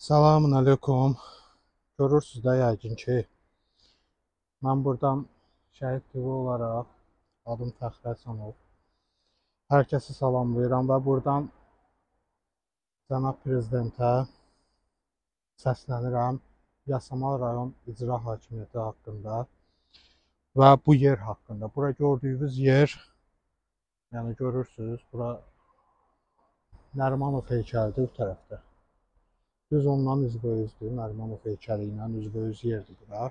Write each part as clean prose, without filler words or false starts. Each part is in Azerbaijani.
Salamün aleyküm. Görürsünüz də yəqin ki, mən buradan Şəhid TV olaraq, adım Fəxri Həsənov, hər kəsi salamlayıram və buradan cənab prezidentə səslənirəm Yasamal rayon icra hakimiyyəti haqqında və bu yer haqqında. Bura gördüyünüz yer, yəni görürsünüz, bura Nərimanov heykəlidir bu tərəfdə. Düz ondan üzbəüzdür, Nərimanov heykəli ilə üzbəüz yerdir bura.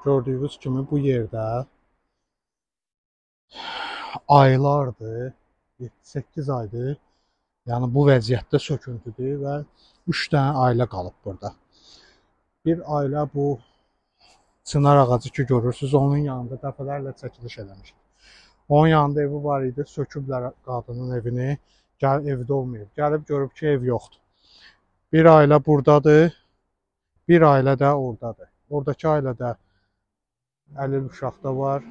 Gördüyünüz kimi bu yerdə aylardır, 7-8 aydır, yəni bu vəziyyətdə söküntüdür və 3 dənə ailə qalıb burada. Bir ailə bu çınar ağacı ki görürsünüz, onun yanında dəfələrlə çəkiliş eləmişik. Onun yanında evi var idi, söküblər qadının evini, gəl evdə olmayıb. Gəlib görüb ki, ev yoxdur. Bir ailə buradadır, bir ailə də oradadır. Oradakı ailədə əlil uşaq da var,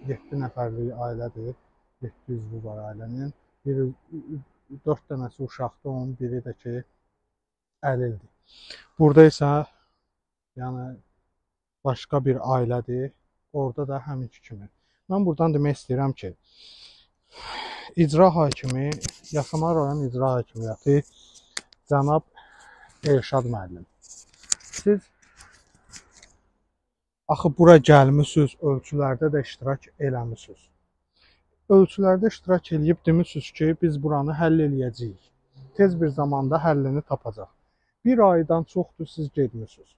7 nəfərlik ailədir, 7 üzvü var ailənin. 4 dənəsi uşaqdır, onun biri də ki, əlildir. Burada isə yəni başqa bir ailədir, orada da həminki kimi. Mən buradan demək istəyirəm ki, icra hakimi, Yasamal rayon icra hakimiyyəti cənab Elşad müəllim, siz axı bura gəlmisiniz, ölçülərdə də iştirak eləmisiniz. Ölçülərdə iştirak eləyib demişsiniz ki, biz buranı həll eləyəcəyik. Tez bir zamanda həllini tapacaq. Bir aydan çoxdur siz getmisiniz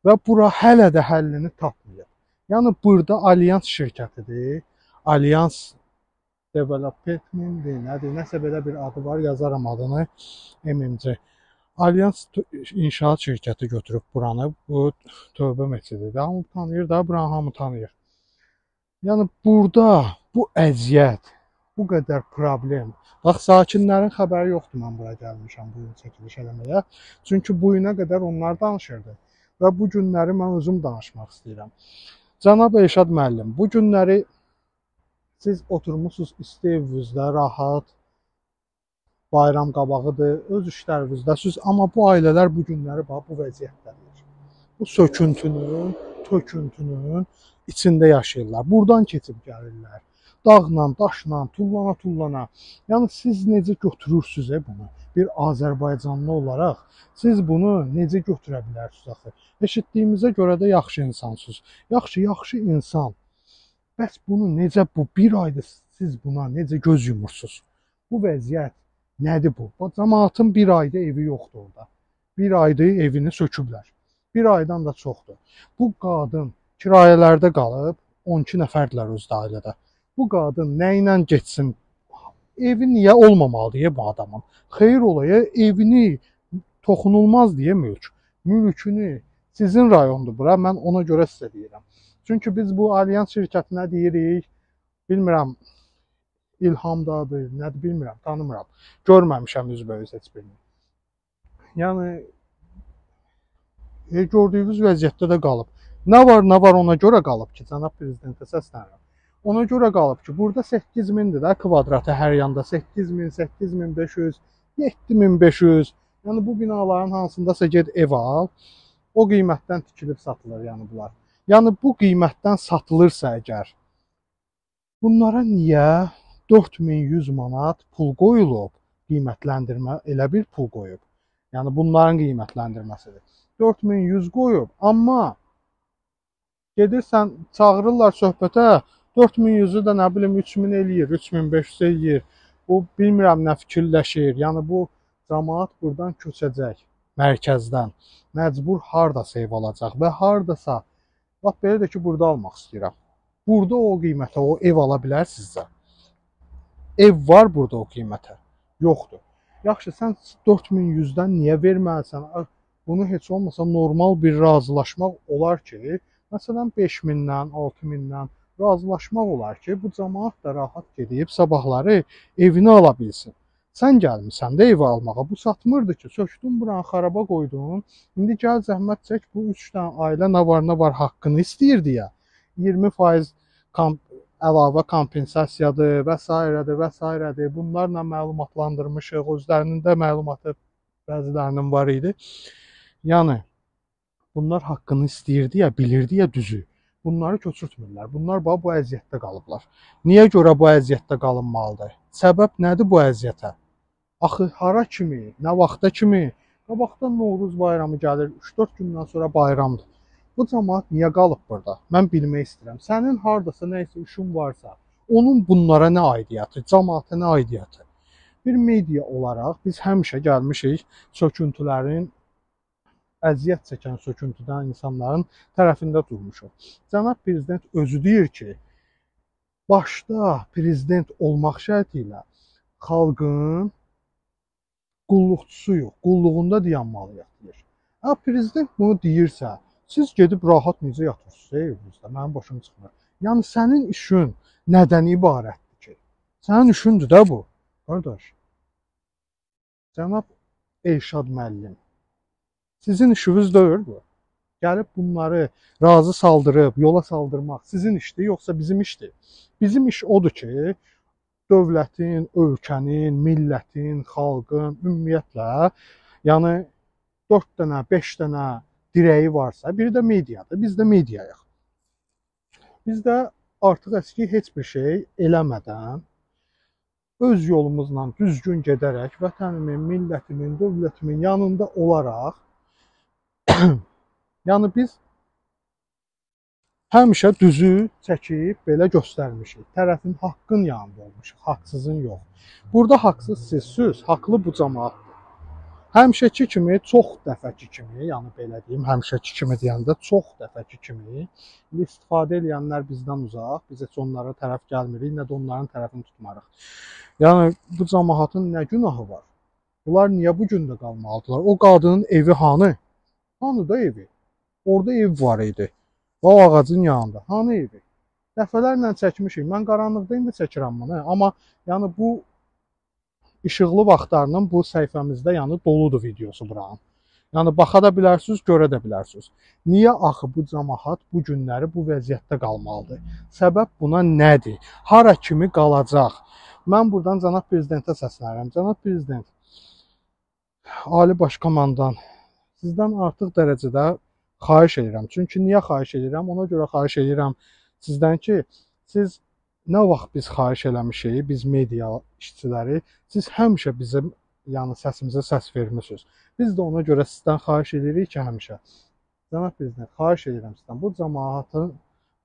və bura hələ də həllini tapmayıb. Yəni burada Alyans şirkətidir. Alyans Development-dir, nədir? Nəsə belə bir adı var, yazaram adını, MMC. Alyans İnşaat şirkəti götürüb buranı, bu Tövbə məscididir. Hamı tanıyır da, buranı hamı tanıyır. Yəni burada bu əziyyət, bu qədər problem. Bax, sakinlərin xəbəri yoxdur, mən bura gəlmişəm bu gün çəkiliş eləməyə. Çünki bu günə qədər onlar danışırdı. Və bu günləri mən özüm danışmaq istəyirəm. Cənab Elşad müəllim, bu günləri siz oturmuşsunuz isti evinizdə, rahat, bayram qabağıdır, öz işlərinizdəsiniz, amma bu ailələr bu günləri bax, bu vəziyyətdədir. Bu söküntünün, töküntünün içində yaşayırlar. Buradan keçib gəlirlər. Dağla, daşla, tullana-tullana. Yəni siz necə götürürsünüz bunu? Bir Azərbaycanlı olaraq siz bunu necə götürə bilərsiniz axı? Eşitdiyimizə görə də yaxşı insansınız. Yaxşı, yaxşı insan. Bəs bunu necə, bu bir aydır siz buna necə göz yumursunuz? Bu vəziyyət nədir bu? Cəmaatın bir ayda evi yoxdur orada. Bir ayda evini söküblər. Bir aydan da çoxdur. Bu qadın kirayələrdə qalıb, 12 nəfərdilər özdə ailədə. Bu qadın nə ilə getsin? Evi niyə olmamalı deyə bu adamın? Xeyir olaya evini toxunulmaz deyə mülk. Mülkünü sizin rayondur bura, mən ona görə sizə deyirəm. Çünki biz bu Alyans şirkətinə deyirik, bilmirəm, İlhamdadır, nədir bilmirəm, tanımıram. Görməmişəm üzbəüz heç birini. Yəni, gördüyünüz vəziyyətdə də qalıb. Nə var, nə var ona görə qalıb ki, cənab prezidentə səslənirəm. Ona görə qalıb ki, burada 8000-dir də kvadratı hər yanda, 8000, 8500, 7500. Yəni, bu binaların hansındasa get ev al, o qiymətdən tikilib satılır yəni bunlar. Yəni, bu qiymətdən satılırsa əgər, bunlara niyə 4100 manat pul qoyulub, qiymətləndirmə elə bir pul qoyub? Yəni, bunların qiymətləndirməsidir. 4100 qoyub, amma gedirsən, çağırırlar söhbətə, 4100-ü də nə bilim 3000 eləyir, 3500 eləyir. Bu, bilmirəm nə fikirləşir. Yəni, bu camaat buradan köçəcək mərkəzdən. Məcbur hardasa ev alacaq və hardasa, bax, belə də ki, burada almaq istəyirəm. Burada o qiymətə o ev ala bilərsinizsə. Ev var burada o qiymətə? Yoxdur. Yaxşı, sən 4100-dən niyə verməlisən? Bunu heç olmasa normal bir razılaşmaq olar ki, məsələn, 5000-dən, 6000-dən razılaşmaq olar ki, bu camaat da rahat gedib sabahları evini ala bilsin. Sən gəlmisən də evi almağa, bu satmırdı ki, sökdün buranı, xaraba qoydun, indi gəl zəhmət çək, bu 3 dənə ailə nə var, nə var haqqını istəyir deyə. 20% əlavə kompensasiyadır və s. və s. Bunlarla məlumatlandırmışıq, özlərinin də məlumatı Bəzilərinin var idi. Yəni, bunlar haqqını istəyirdi ya, bilirdi ya düzü. Bunları köçürtmürlər. Bunlar bax bu əziyyətdə qalıblar. Niyə görə bu əziyyətdə qalınmalıdır? Səbəb nədir bu əziyyətə? Axı hara kimi, nə vaxta kimi? Qabaqdan Novruz bayramı gəlir, 3-4 gündən sonra bayramdır. Bu cəmaət niyə qalıb burada? Mən bilmək istəyirəm. Sənin hardasa nə isə işin varsa, onun bunlara nə aidiyyatı, cəmaata nə aidiyyatı? Bir media olaraq biz həmişə gəlmişik söküntülərin, əziyyət çəkən söküntüdən insanların tərəfində durmuşuq. Cənab Prezident özü deyir ki, başda prezident olmaq şərti ilə xalqın qulluqçusuyuq, qulluğunda dayanmalıyıq deyir. Prezident bunu deyirsə, siz gedib rahat necə yatırsınız evinizdə, mənim başım çıxmır. Yəni sənin işin nədən ibarətdir ki? Sənin işindir də bu, qardaş. Cənab Elşad müəllim, sizin işiniz deyil bu. Gəlib bunları razı saldırıb, yola saldırmaq sizin işdir, yoxsa bizim işdir? Bizim iş odur ki, dövlətin, ölkənin, millətin, xalqın, ümumiyyətlə, yəni 4 dənə, 5 dənə dirəyi varsa, biri də mediadır, biz də mediayıq. Biz də artıq əski heç bir şey eləmədən, öz yolumuzla düzgün gedərək, vətənimin, millətimin, dövlətimin yanında olaraq, yəni biz həmişə düzü çəkib belə göstərmişik. Tərəfin haqqın yanında olmuşuq, haqsızın yox. Burada haqsız sizsiniz, haqlı bu cəmaatdır. Həmişəki kimi, çox dəfəki kimi, yəni belə deyim, həmişəki kimi deyəndə çox dəfəki kimi, indi istifadə eləyənlər bizdən uzaq, biz heç onlara tərəf gəlmirik, nə də onların tərəfini tutmarıq. Yəni bu cəmaatın nə günahı var? Bunlar niyə bu gündə qalmalıdırlar? O qadının evi hanı? Hanı da evi? Orada ev var idi. O ağacın yanında. Hanı evi? Dəfələrlə çəkmişik. Mən qaranlıqda indi çəkirəm bunu. Amma yəni bu işıqlı vaxtlarının bu səhifəmizdə yəni doludur videosu buranın. Yəni baxa da bilərsiniz, görə də bilərsiniz. Niyə axı bu cəmaat bu günləri bu vəziyyətdə qalmalıdır? Səbəb buna nədir? Hara kimi qalacaq? Mən buradan cənab prezidentə səslənirəm. Cənab prezident, Ali Baş Komandan, sizdən artıq dərəcədə xahiş edirəm. Çünki niyə xahiş edirəm? Ona görə xahiş edirəm sizdən ki, siz nə vaxt biz xahiş eləmişik, biz media işçiləri, siz həmişə bizim yəni səsimizə səs vermişsiniz. Biz də ona görə sizdən xahiş edirik ki, həmişə. Cənab prezident, xahiş edirəm sizdən, bu cəmaatı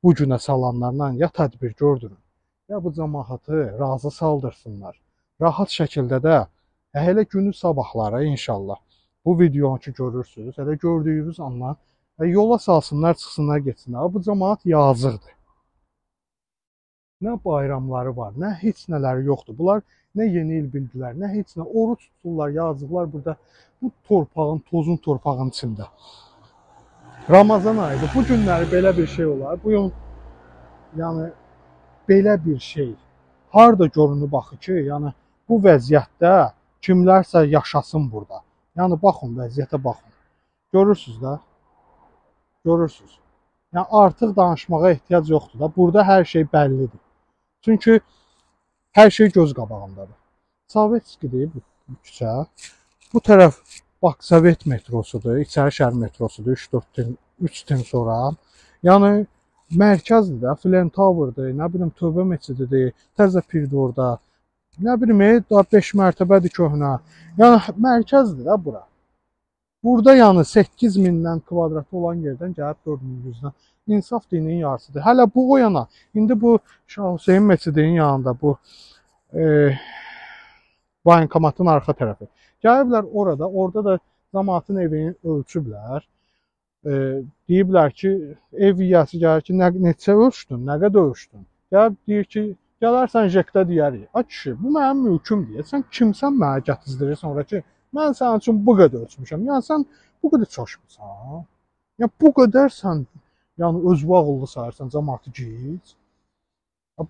bu günə salanlarla ya tədbir gördürün, ya bu cəmaatı razı saldırsınlar. Rahat şəkildə də elə günü sabahlara inşallah bu videonu ki görürsünüz, elə gördüyünüz andan yola salsınlar, çıxsınlar, getsinlər. Bu cəmaat yazıqdır. Nə bayramları var, nə heç nələri yoxdur. Bunlar nə yeni il bildilər, nə heç nə. Oruç tuturlar, yazıqlar burada bu torpağın, tozun torpağın içində. Ramazan ayıdır. Bu günləri belə bir şey olar. Bu gün, yəni belə bir şey harda görünür baxı ki, yəni bu vəziyyətdə kimlərsə yaşasın burada. Yəni baxın, vəziyyətə baxın. Görürsünüz də. Görürsünüz. Yəni artıq danışmağa ehtiyac yoxdur da. Burada hər şey bəllidir. Çünki hər şey göz qabağındadır. Sovetskidir bu küçə. Bu tərəf Baksovet metrosudur, İçəri şəhər metrosudur, 3 tin sonra. Yəni mərkəzdir də, Flem Tower'dır, nə bilim Tövbə meçididir, Təzə Pirdir orada. Nə bilim, daha 5 mərtəbədir köhnə. Yəni mərkəzdir də bura. Burada yəni 8000-dən kvadratı olan yerdən gəlib 4100-dən. İnsaf dininin yarısıdır. Hələ bu o yana. İndi bu Şah Hüseyin meçidinin yanında bu bankomatın arxa tərəfi. Gəliblər orada, orada da cəmaatın evini ölçüblər. Deyiblər ki, ev yiyəsi gəlir ki, neçə ölçdün, nə qədər ölçdün? Gəlib deyir ki, gələrsən JEK-də deyərik. A kişi, bu mənim mülküm deyə. Sən kimsən mənə gətizdirirsən ora ki, mən sənin üçün bu qədər ölçmüşəm. Yəni sən bu qədər çaşmısan. Yəni bu qədər sən yəni özü ağıllı sayırsan cəmaatı gic.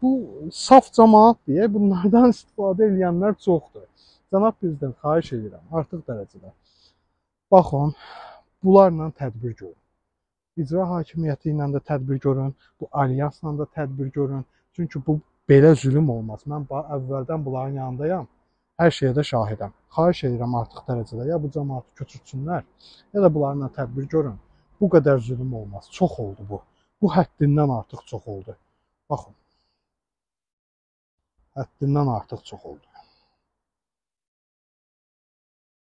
Bu saf cəmaat deyə bunlardan istifadə edənlər çoxdur. Cənab Prezident, xahiş edirəm artıq dərəcədə. Baxın, bunlarla tədbir görün. İcra hakimiyyəti ilə də tədbir görün, bu alyansla da tədbir görün. Çünki bu belə zülüm olmaz. Mən əvvəldən bunların yanındayam. Hər şeyə də şahidəm. Xahiş edirəm artıq dərəcədə ya bu camaatı köçürtsünlər, ya da bunlarla tədbir görün. Bu qədər zülm olmaz. Çox oldu bu. Bu həddindən artıq çox oldu. Baxın. Həddindən artıq çox oldu.